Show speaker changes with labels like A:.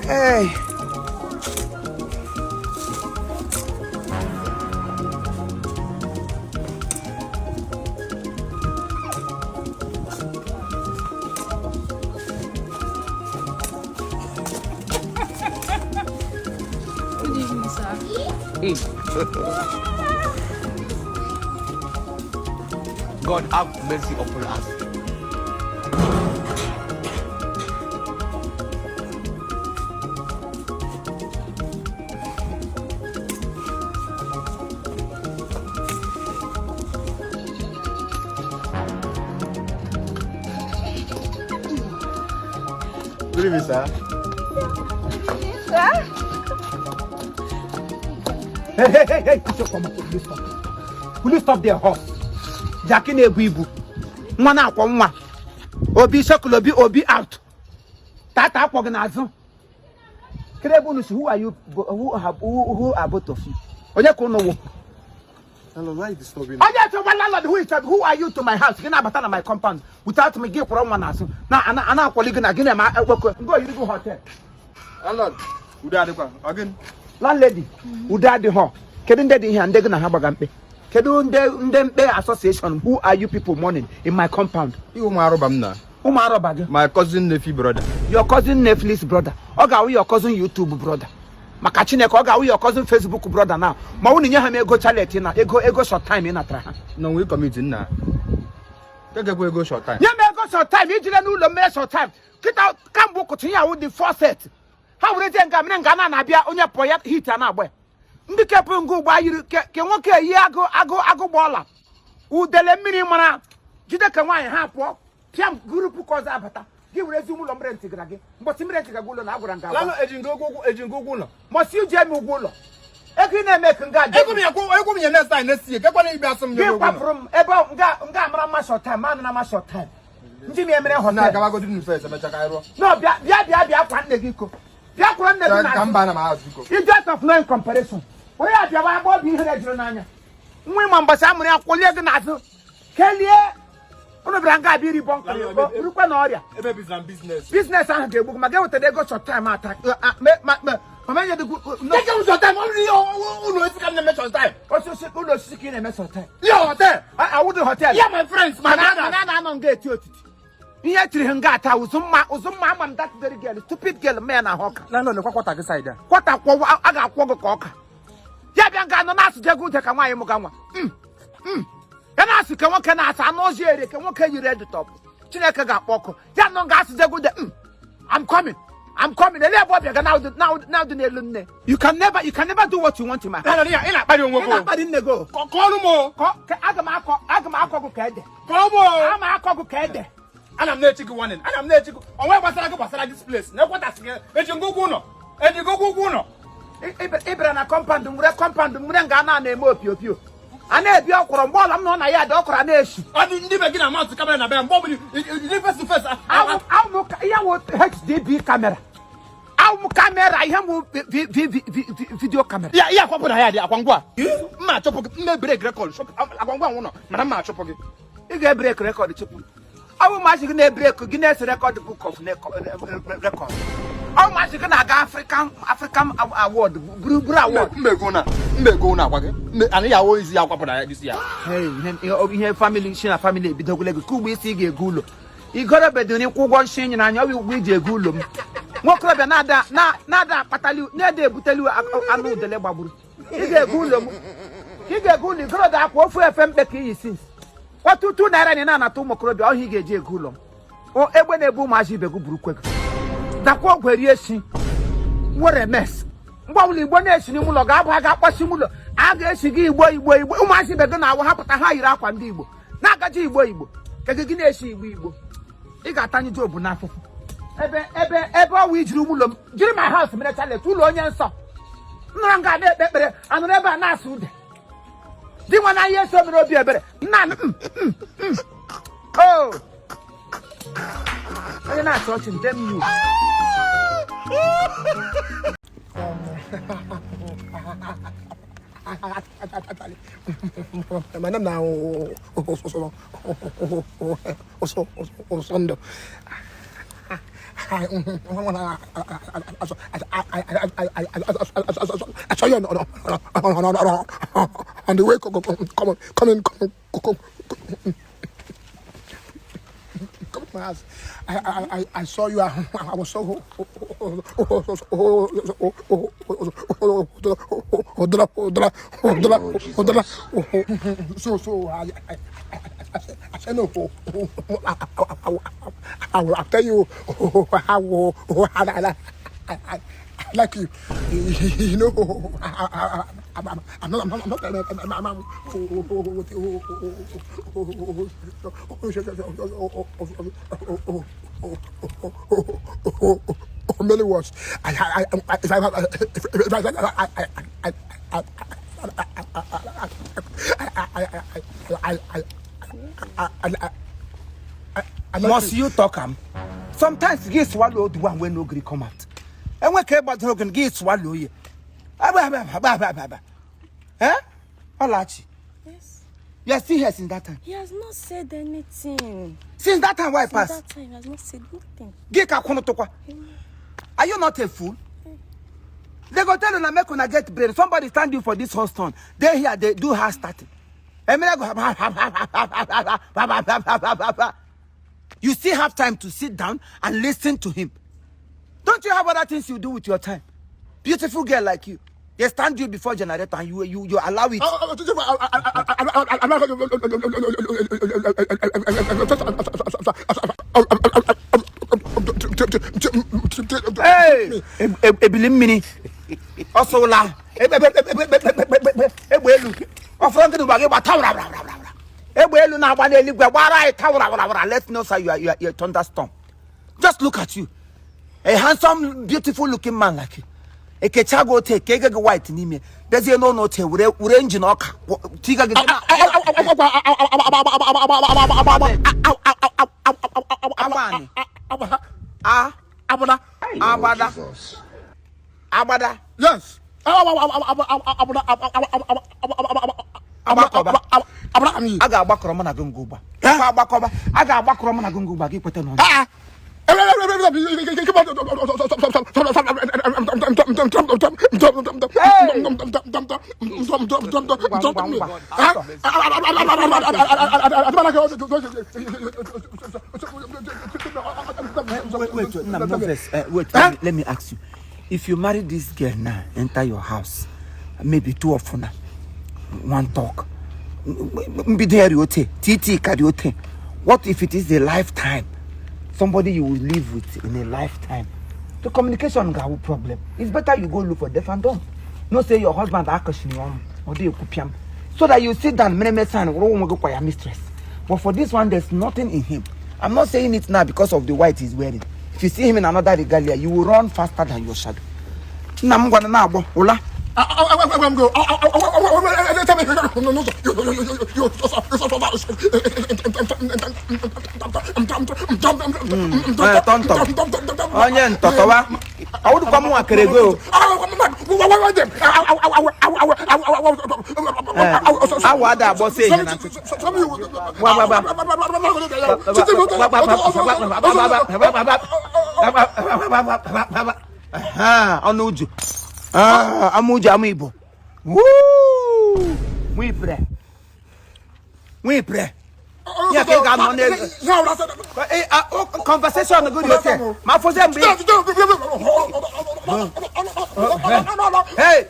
A: Hey.
B: Good evening, sir.
A: God have mercy upon us. Good evening, sir.
B: Sir?
C: Hey, will you stop there, horse? Jackie Nebu. Mwana kwa mwa. Obi Sokulobi Obi out. Tata organizer. Krebunus, who are you? Who are both of you? Oya kono wo.
A: Landlord, why are you disturbing?
C: Oya to my landlord, who are you to my house? Gina batana my compound without me give from one aso. Na ana colleague na gina ma go you go hotel.
A: Landlord, udade again.
C: Landlady, udade ho. Kedu ndedi here ndege na ha bagampe. Kedu ndempe association, who are you people mourning in my compound?
A: You marobam na.
C: My
A: cousin nephew brother.
C: Your cousin Netflix brother. Oga we your cousin YouTube brother. Makachineke oga we your cousin Facebook brother now. Ma woni nya ha me ego chalet na ego short time na tra ha.
A: No we commit na. Take go short time.
C: Nya me ego short time ijile nu lo me short time. Kita kambo kotinya wo the faucet. Ha wure je nga mne nga na bia onye poya heat na agba. Ndi kepu ngu gba yiri ke nwoke yi ago bola. Udele mmiri mara. Jide ka nwan ha po. Piam group koza abata. Gi wure zi mu lo mre ntigra gi. Mboti mre ntigra gulo na agura nga.
A: Lalo ejingo gulo.
C: Must you jam gulo? Eki na make nga.
A: Ego mi next time next year. Kekwa na ibi asem nyo.
C: Gi paprum eba nga mra ma short time, man na ma short time. Nji mi emre hotel.
A: Na ka go do first e mecha kairo.
C: No, bia kwa nne gi ko. Bia kwa nne gi na.
A: Ka mba na ma house ko.
C: You just of no comparison. We ya bia wa bo bi here jiro n'anya. Nwe ma mbasa amuri akwole gi na azu. Kelie ono branga bi ri bon kare go. Rukwa na oria.
A: Ebe business.
C: Business ahụ ga-egbu ma ga-eweta ego short time attack. Mama nye dugu no.
A: Take you short time. Uno esi ka na short time.
C: Ụlọ osisi ka ị na-eme short time.
A: Your hotel.
C: I would hotel.
A: Yeah, my friends, my brother.
C: Na anọ nga eti otiti. Ihe tiri nga ata uzumma ama m that very girl, stupid girl me na hoka.
A: Landlord kwa kwata gị side.
C: Kwata kwọ a ga-akwọ gị ka ọka. Ya bịa nga anọ na-asụ jego ute ka nwaanyị mụ ga nwa. Ya na-asụ ka nwoke na-asa anụ ozi ere ka nwoke yiri red top. Chineke ga-akpọ ọkụ. Ya nọ ga-asụ jego ute. I'm coming. Ele ebe ọbịa ga now dị n'elu nne. You can never do what you want in my house.
A: Landlord, ị na-akparị onwe
C: Ị na-akparị nne go.
A: Kọọlụ mo.
C: Aga m akọ gị ka ede.
A: Kọọlụ.
C: Ama akọ gị ka ede.
A: Ana m na-echi gị warning. Ana m na-echi gị. Onwe gbasara this place. Na ekwata sị eji ngụgwụ ụlọ.
C: Ibra na compound mure nga na-eme opio. A na-ebi ọkwụrụ mgbe ọla m nọ na ya dị ọkwụrụ na-eshi.
A: Ọ dị ndị be gị na mount camera na be mgbe ọbụla dị face to face.
C: Ihe wo HDB camera. Awụ kamera ihe mụ video camera.
A: Ya akwapụ na ya dị akwa ngwa. Mma achọpụ gị mme break record. Akwa ngwa nwụnọ mana mma achọpụ gị.
C: Ị ga-break record chụpụ. Awụ masị gị na-break Guinness Record Book of Record. Awụ masị gị na-aga African Award, Buru Award.
A: Mbego na akwa gị. Anyị ya wo izi ya akwapụ na ya disi ya.
C: Ihe family shi na family ebidogole gị kugbe isi ị ga-ego ụlọ. Igoro bedoni kwụ ụgwọ nshi enyi na anya ọ bụ ụgwọ iji ego ụlọ m. Nwokorobịa na-ada akpatali na-ede ebuteli anụ udele gbagburu. Ị ga-ego ụlọ m. Ị ga-ego ụlọ igoroda akwa ofu efe mkpe ka iyi since. Kwatutu naira ni na-anata ụmụ okorobịa ọhụ ị ga-eji ego ụlọ m. Egbe na-ebu ụmụazị ibe gị buru kwego. Dakwa ọgwụ eri esi. Nwere mes. Mgbe ọbụla Igbo na-esi n'ime ụlọ ga-abụ ha ga-akpọsi m ụlọ. A ga-esi gị Igbo. Ụmụazị ibe gị na-awụ ha pụta ha yiri akwa ndị Igbo. Na-agaji Igbo. Ka gị na-esi Igbo. Ị ga-atanye jobu n'afụfụ. Ebe ọwụ ijiri ụlọ m jiri my house mere chalet ụlọ onye nsọ. Nnọrọ nga na-ekpe ekpere anụrụ ebe a na-asụ ude. Di nwa na ihe so mere obi ebere. Onye na-achọ ọchị ndem you.
D: Madam now Osondo.
B: saw you on the way. Come in. My house. I saw you. I was so I said no. I'll tell you how I like you. You know, I'm not many words.
C: Must you talk him? Sometimes he swallow the one when no agree come out. And when came about Hogan, he swallow you. Eh? Olachi.
D: Yes.
C: You are still here since that time.
D: He has not said anything.
C: Since that time, why pass?
D: Since that time, he has not said nothing.
C: Are you not a fool? They go tell you na make una get brain. Somebody stand you for this whole stone. They here, they do her starting. You still have time to sit down and listen to him. Don't you have other things you do with your time? Beautiful girl like you. They stand you before generator and you allow it. Hey, Ebilim mini. Also la. Let's know sir, you're a thunderstorm. Just look at you. A handsome, beautiful looking man like you. A kechago take kege white in me. There's no te orange in oka. Tiga Abada.
B: Yes.
C: Aga bakro na gunguba. Aga bakro na gunguba ki kwete no. Wait, let me ask you. If you marry this girl now, enter your house, maybe two of them, one talk. What if it is a lifetime? Somebody you will live with in a lifetime. The communication got a problem. It's better you go look for deaf and dumb. No say your husband or they kupiam. So that you sit down, and mistress. But for this one, there's nothing in him. I'm not saying it now because of the white he's wearing. If you see him in another regalia, you will run faster than your shadow. I'm gonna now, Ola.
B: I'm going.
C: I would come on, Kerego. I want that boss saying. Onuju. Amuja amibo. Woo! We pray. Yeah, conversation good okay. My for them. Hey.